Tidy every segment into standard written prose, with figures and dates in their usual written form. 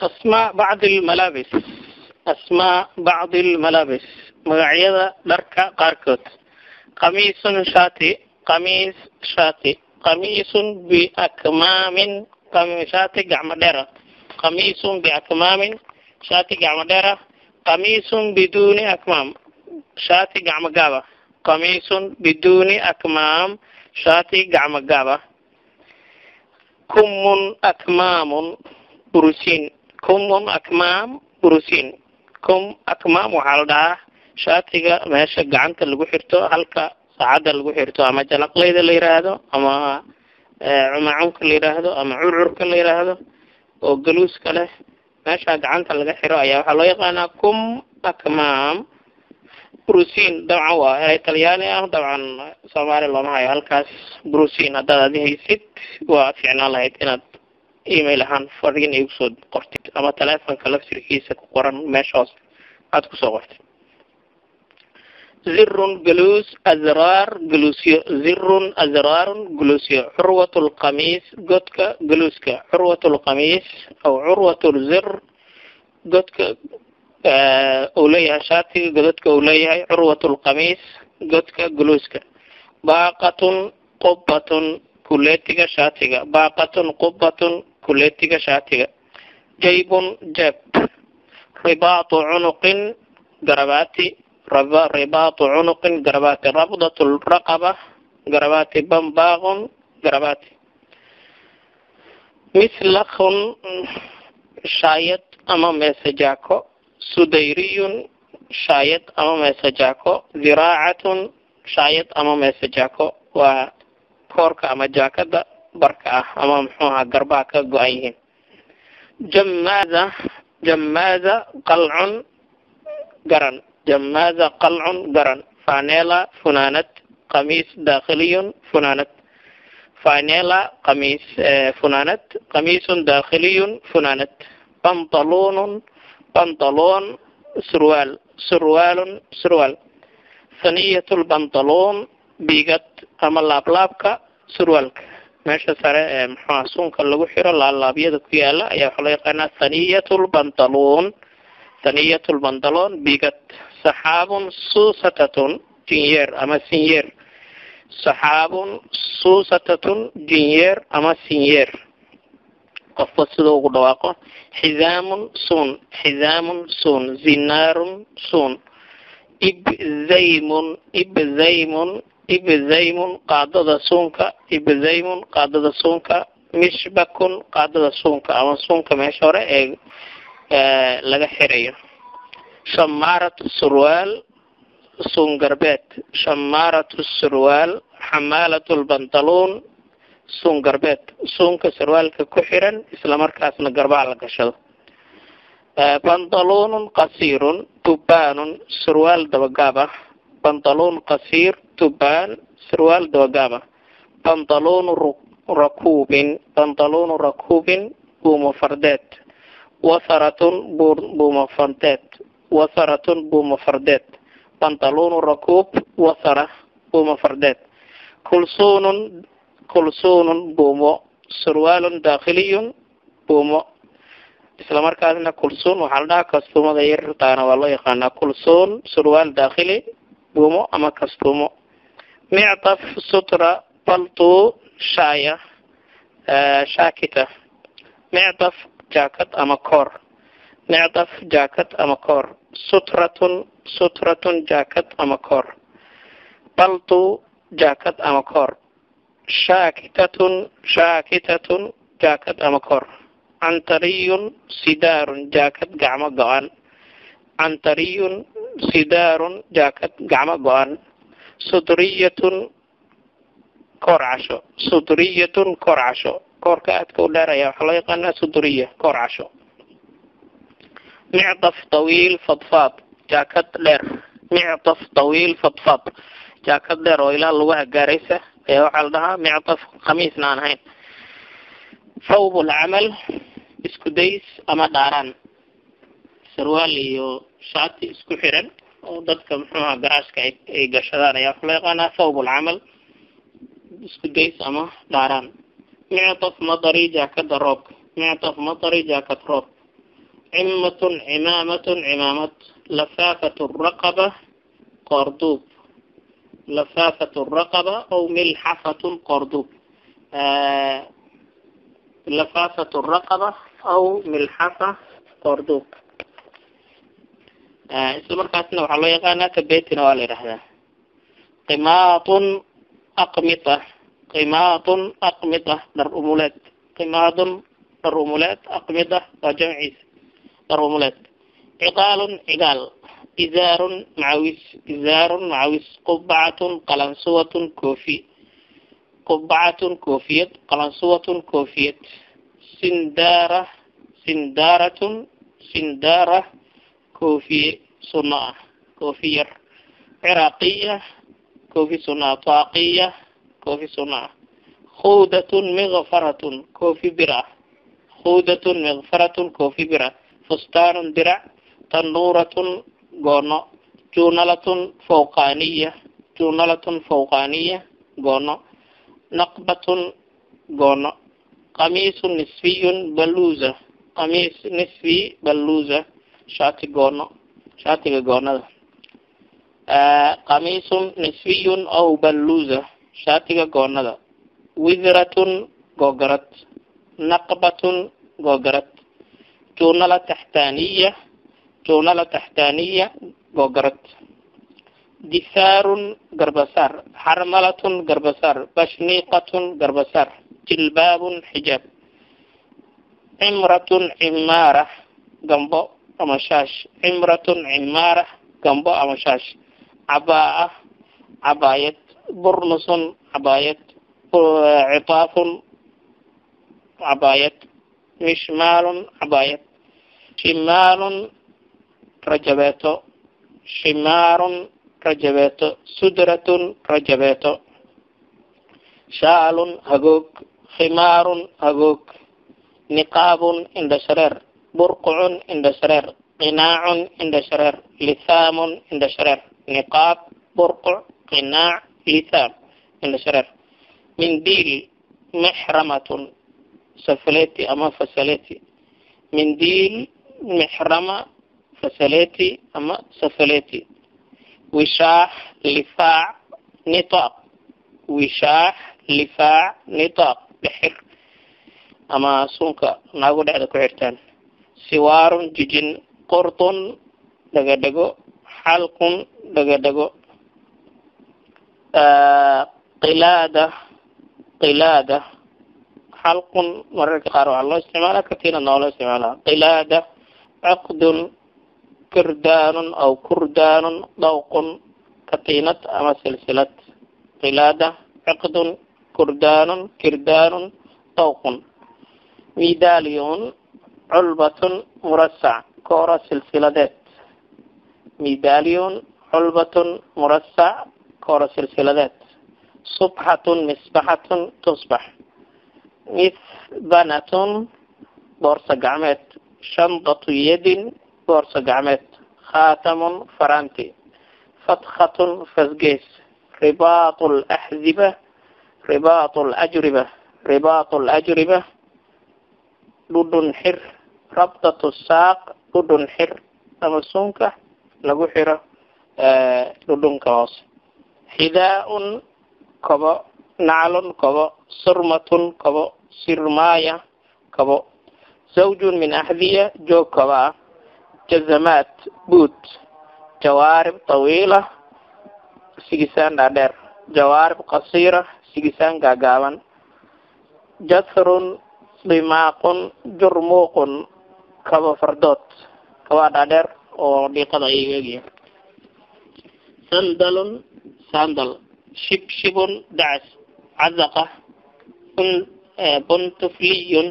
Asmaa bacdi almalaabis, asmaa bacdi almalaabis, magacyada dharka qaarkood. Qamiisun shaati, qamiis shaati. Qamiisun biakmaamin, shaati gacmo dheer ah. Qamiisun biakmaamin, shaati gacmo dheer ah. Qamiisun biduuni akmaam, shaati gacmo gaab ah. Qamiisun biduuni akmaam, shaati gacmo gaab ah. Kumun akmaamun burusiin, kumun akmaam burusiin. Kum akmaam waxaa la dhahaa shaatiga meesha gacanta lagu xirto, halka saacadda lagu xirto, ama jalaqleyda la yiraahdo, ama cumacunka la yiraahdo, ama curcurka la yiraahdo, oo galuuska leh, meesha gacanta laga xiro ayaa waxaa loo yaqaanaa kum akmaam. Brusin dabcan waa erey Talyaani ah, dabcan Soomaali looma hayo halkaas. Brusin haddaad adi haysid, waa fiicnaan lahayd inaad email ahaan fariin igu soo qortid, ama telefonka laftirkiisa ku qoran meesha hoose aad kusoo qortid. Zirun galuus, azraar galuusyo. Zirun azraarun galuusyo. Curwat lqamiis, godka galuuska. Curwat lqamiis aw curwat lzir, godka uu leeyahay shaatiga, godadka uu leeyahay. Curwat lqamiis, godka galuuska. Baaqatun qubatun, kuleetiga shaatiga. Baaqatun qubatun, kuleetiga shaatiga. Jaybun jeeb. Ribaatu cunuqin garabaati, ribaatu cunuqin garabaati. Rabdat raqaba garabaati. Bambaaqun garabaati. Mislakun shaayad ama meesajaako. Sudayriyun shaayad ama meesajaako. Ziraacatun shaayad ama meesajaako, waa koorka ama jaakada barka ah, ama muxuu ahaa garbaha ka go-an yihiin. Jamaaza, jamaaza qalcun garan, jamaaza qalcun garan. Fanela funaanad. Qamiis daakhiliyun funaanad. Fanela qamiis funaanad. Qamiisun daakhiliyun funaanad. Bantalunun bantaloon surwaal, surwaalun surwaal. Saniyat lbantaloon biigad ama laablaabka surwaalka, meesha sare ee muxuuha suunka lagu xiro laalaabyada ku yaala ayaa waxaa loo yaqaanaa saniyat lbantaloon, saniyat lbantaloon biigad. Saxaabun suusatatun jinyeer ama sinyeer. Saxaabun suusatatun jinyeer ama sinyeer, qofba sida ugu dhawaaqo. Xizaamun suun, xizaamun suun. Zinaarun suun. Ibzaymun, ibzaymun, ibzaymun qaadada suunka. Ibzaymun qaadada suunka. Mishbakun qaadada suunka ama suunka meesha hore ee laga xirayo. Shamaaratu surwaal suun garbeed. Shamaaratu surwaal. Xamaalatu lbantaluun suun garbeed, suunka sarwaalka ku xiran islamarkaasna garbaha la gashado. Bantaluunun qasiirun tubaanun surwaal dabagaab ah. Bantaluun qasiir tubaan, surwaal dabagaab ah. Bantaluunu rakuubin, bantaluunu rakuubin buumo fardeed. Waharatun buumo fardeed, waharatun buumo fardeed. Bantaluunu rakuub, wahara buumo fardeed. Kulsuunun, kulsuunun buumo. Surwaalun daakhiliyun buumo. Islamarkaasna kulsuun waxaa la dhahaa kastuumada yartaana waa loo yaqaanaa. Kulsuun surwaal daakhili, buumo ama kastuumo. Mictaf sutra. Baltu shaaya shaakita. Mictaf jaakad ama koor. Mictaf jaakad ama koor. Sutratun, sutratun jaakad ama koor. Baltu jaakad ama koor. Shaakitatun, shaakitatun jaakad ama koor. Cantariyun sidaarun jaakad gacmo go-an. Cantariyun sidaarun jaakad gacmo go-an. Sudriyatun koor casho. Sudriyatun koor casho, koorka aadka u dheer ayaa waxaa loo yaqaanaa sudriya, koor casho. Mictaf tawiil fadfaad jaakad dheer. Mictaf tawiil fadfaad jaakad dheer oo ilaa lugaha gaaraysa ayaa waxaa la dhahaa mictaf, khamiisna aan ahayn. Thawb alcamal isku days ama dhaaraan, sarwaal iyo shaati isku xiran oo dadka muxuuha garaashka ay gashadaan ayaa waxaa loo yaqaanaa thawb alcamal, isku days ama dhaaraan. Mictaf matari jaakada roobka. Mictaf matari jaakad roob. Cimmatun cimaamatun cimaamad. Lafaafatu raqaba qoorduub. Lafaafatu raqaba aw milxafatun qoorduub. Lafaafatu raqaba aw milxafa qoorduub. Isla markaasna waxaa loo yaqaanaa kabetina waa la yidhahdaa. Qimaatun aqmita. Qimaatun aqmita dhar umuleed. Qimaatun dhar umuleed, aqmita waa jamciisa dhar umuleed. Ciqaalun cigaal. Izaarun macawis. Izaarun macawis. Qubacatun qalansuwatun koofi. Qubacatun koofiyad. Qalansuwatun koofiyad. Sindaara sindaaratun sindaara koofiye sunno ah, koofi yar. Ciraaqiya koofi sunno ah. Taaqiya koofi sunno ah. Khuudatun mikfaratun koofi bir ah. Khuudatun mikfaratun koofi bir ah. Fustaanun dirac. Tanuuratun goono. Juunalatun fawqaaniya. Juunalatun fawqaaniya goono. Naqbatun goono. Qamiisun nisfiyun baluuza. Qamiis nisfi baluuza shaati goono, shaatiga goonada. Qamiisun nisfiyun aw baluuza shaatiga goonada. Widratun googarad. Naqbatun googarad. Juunala taxtaaniya. Juunala taxtaaniya googarad. Disaarun garbasaar. Xarmalatun garbasaar. Bashniiqatun garbasaar. Jilbaabun xijaab. Cimratun cimaara gambo ama shaash. Cimratun cimaara gambo ama shaash. Cabaa cabaayad. Burnusun cabaayad. Citaafun cabaayad. Mishmaalun cabaayad. Shimaalun rajabeeto. Shimaarun rajabeeto. Sudratun rajabeeto. Shaalun hagoog. Khimaarun hagoog. Niqaabun indhashareer. Burqucun indhashareer. Qinaacun indhashareer. Lithaamun indhashareer. Niqaab, burquc, qinaac, lithaam indhashareer. Mindiil mixramatun safaleti ama fasaleti. Mindiil mixrama fasaleti ama safaleti. Wishaax lifaac nitaaq. Wishaax lifaac nitaaq dhexir ama suunka naagu dhexda ku xirtaan. Siwaarun jijin. Qurdun dhagadhago. Xalqun dhagadhago. Qilaada qilaada. Xalqun mararka qaar waxaa loo isticmaalaa, katiinadna waa loo isticmaalaa. Qilaada. Caqdun kirdaanun aw kurdaanun dawqun katiinad ama silsilad. Qilaada caqdun kurdaanun kirdaanun dawqun. Midaaliyun culbatun murasac koora silsiladeed. Midaaliyun culbatun murasac koora silsiladeed. Subxatun misbaxatun tusbax. Mithbanatun boorso gacmeed. Shandatu yadin boorso gacmeed. Khaatamun faranti. Fatkhatun fasgees. Ribaatu laxziba. Ribaatu lajriba. Ribaatu lajriba dhudhun xir. Rabdatu saaq dhudhun xir ama suunka lagu xiro dhudhunka hoose. Xidaa-un kobo. Naclun kobo. Surmatun kobo. Sirmaaya kobo. Zawjun min axdiya joog kobo ah. Jazamaat buut. Jawaarib tawiila sigisaan dhaadheer. Jawaarib qasiira sigisaan gaagaaban. Jathrun dimaaqun jurmuuqun kabo fardood, kabaa dhaadheer oo dhiiqada ay eegaya. Sandalun sandal. Shibshibun dacas. Cazaqa buntufliyun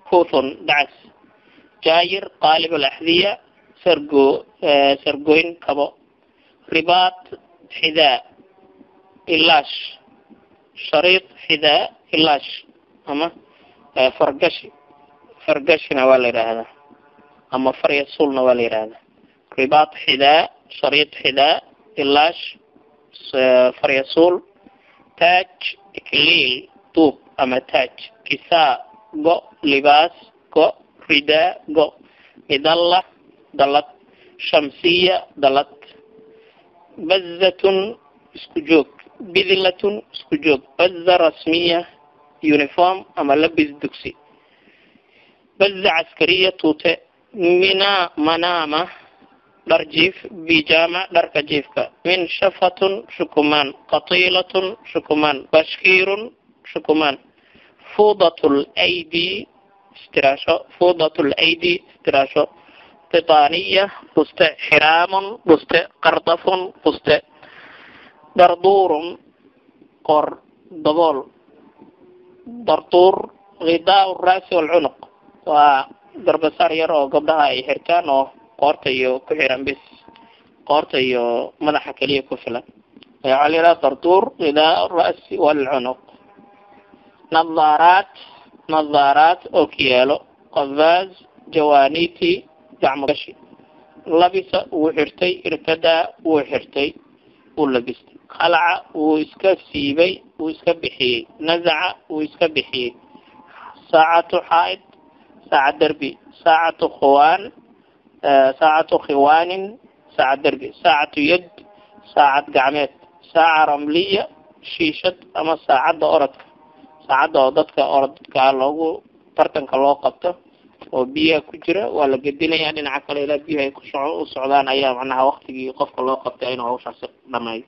kuuthun dacas. Jaayir qaalib alaxdiya sargo sargoyn kabo. Ribaat xidaa ilaash. Shariid xidaa ilaash ama fargashi. Fargashina waa la yidhaahdaa ama faryasulna waa la yidhaahdaa. Ribaat xidaa shariid xidaa ilaash faryasuul. Taaj ikliil duub ama taaj. Kisaa go. Libaas go. Ridaa go. Midalla dalad, shamsiya dalad, bazatun isku joog, bidlatun isku joog, baza rasmiya uniform ama labis dugsi, baza caskariya tuute, mina manaama dhar jiif, bijama dharka jiifka, minshafatun shukumaan, qatiilatun shukumaan, bashkiirun shukumaan, fuudat laydi istiraasho, fuudat laydi istiraasho, bitaaniya buste, xiraamun buste, qardafun buste, darduurun qoor dabool, darduur ghidaa raasi walcunuq waa garbasaar yar oo gabdhaha ay xirtaan oo qoorta iyo ku xiran bis, qoorta iyo madaxa keliya ku filan waxaa la yidhaha darduur, ghidaa ra'si walcunuq. Nadaaraat, nadaaraat ookiyaalo, qafaaz jawaniti gacmo gashi, labisa wuu xirtay, irtadaa wuu xirtay, wuu labistay, khalaca wuu iska siibay, wuu iska bixiyey, nazaca wuu iska bixiyey, saacatu xaaid saacad derbi, saacatu khuwaan saacatu khiwaanin saacad derbi, saacatu yad saacad gacmeed, saaca ramliya shiishad ama saacadda orodka, saacadda oo dadka orodkaa loogu tartanka loo qabto oo biyaha ku jira waa la gedinayaa dhinaca kale ilaa biyaha ay ku u socdaan ayaa macnaha waktigii qofka loo qabtay inuu hawshaasi dhameeyo.